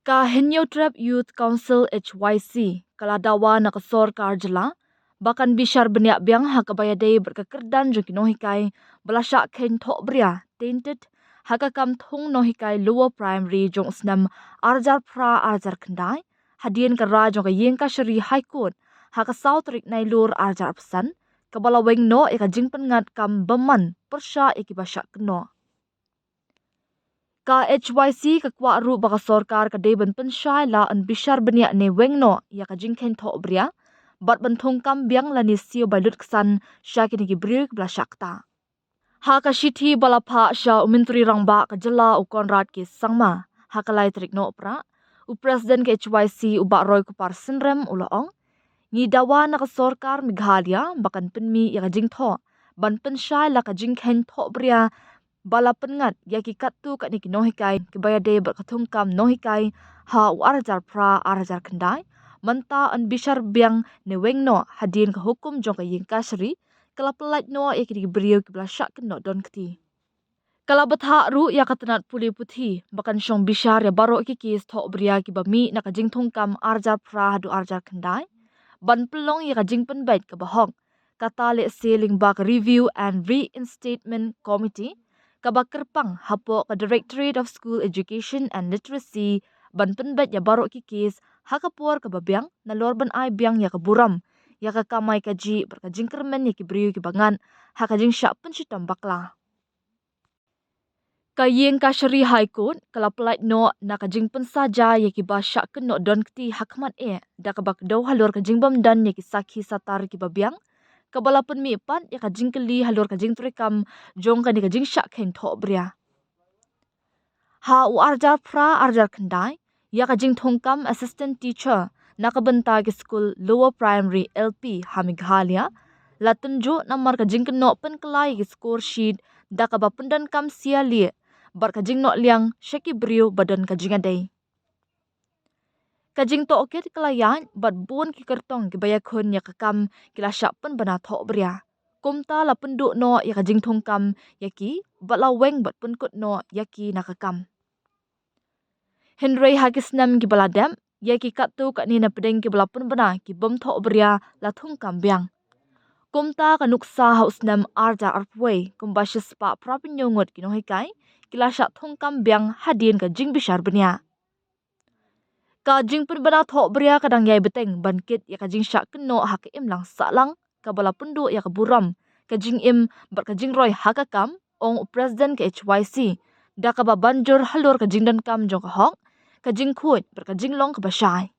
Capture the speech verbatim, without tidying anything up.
Ka Hynñiewtrep Youth Council, H Y C, ka la dawa na ka sorkar jylla ba kan bishar bniah biang ha kaba ïadei bad ka kyrdan jong ki nonghikai ba la shah kheiñ thohbria, tainted, ha ka kam thung nonghikai lower primary jong u snem ar hajar phra ar hajar khyndai, hadien ka rai jong ka Iingkashari High Court ha ka saw tarik Nailur ar hajar arphew san, kaba la weng noh ïa ka jingpynngat kam bymman pyrshah ïa kiba shah kynnoh. Ka H Y C ka kwah ruh ba ka sorkar ka dei ban pynshai la yn bishar bniah ne weng noh ïa ka jingkheiñ thohbria bad ban thung kam biang lane siew bai lut ksan sha kine ki briew kiba la shah ktah. Ha ka shithi ba la phah sha u Myntri Rangbah ka jylla u Conrad K Sangma ha ka lai tarik Nohprah, u President ka H Y C u Bah Roykupar Synrem u la ong, ngi dawa na ka sorkar Meghalaya ba kan pynmih ïa ka jingthoh ban pynshai la ka jingkheiñ thohbria ba la pynngat ïa ki katto katne ki nonghikai kiba ïadei bad ka thungkam nonghikai ha u ar hajar phra ar hajar khyndai, mynta yn bishar biang ne weng noh hadien ka hukum jong ka Iingkashari ka la pyllait noh ïa ki briew kiba la shah kynnoh don kti. Ka la bthah ruh ïa ka tnat pule puthi ba kan shong bishar ïa baroh ki kes thohbria kiba mih na ka jingthungkam ar hajar phra haduh ar hajar khyndai, ban pynlong ïa ka jingpynbeit kaba hok, kata lehse lyngba ka Review and Reinstatement Committee kaba kyrpang hapoh ka Directorate of School Education and Literacy, ban pynbeit ïa baroh ki kes ha ka por kaba biang nalor ban ai biang ïa ka burom ïa ka kamai kajih bad ka jingkyrmen ïa ki briew kiba ngat ha ka jingshah pynshitom bakla. Ka Iingkashari High Court ka la pyllait noh na ka jingpynsaja ïa kiba shah kynnoh don kti ha khmat eh da kaba kdew halor ka jingbym don ïa ki sakhi satar kiba biang, kaba la pynmih pat ïa ka jingkylli halor ka jingtreikam jong kane ka jingshah kheiñ thohbria. Ha u ar hajar phra ar hajar khyndai, ïa ka jingthungkam assistant teacher na ka bynta ki skul lower primary, L P, ha Meghalaya la tynjuh namar ka jingkynnoh pynkylla ïa ki score sheet da kaba pyndonkam sia lieh bad ka jingnoh liang sha ki briew ba don ka jingïadei. Ka jingtohkit ka la ïaid bad bun ki kyrtong kiba ïakhun ïa ka kam ki la shah pynbna thohbria. Kumta la pynduh noh ïa ka jingthungkam ïa ki bad la weng bad pynkut noh ïa ki na ka kam. Hynrei ha ki snem kiba la dep, ïa ki katto katne na pdeng kiba la pynbna ki bym thohbria la thungkam biang. Kumta ka nuksa ha u snem ar hajar arphew wei, kumba shispah phra phew hynñiew ngut ki nonghikai ki la shah thungkam biang hadien ka jingbishar bniah. Ka jingpynbna thohbria ka dang ïai bteng ban kit ïa ka jingshah kynnoh ha ka imlang sahlang kaba la pynduh ïa ka burom, ka jingim bad ka jingroi ha ka kam, ong u President ka H Y C, da kaba ban jur halor ka jingdonkam jong ka hok, ka jingkhuid bad ka jinglong kaba shai.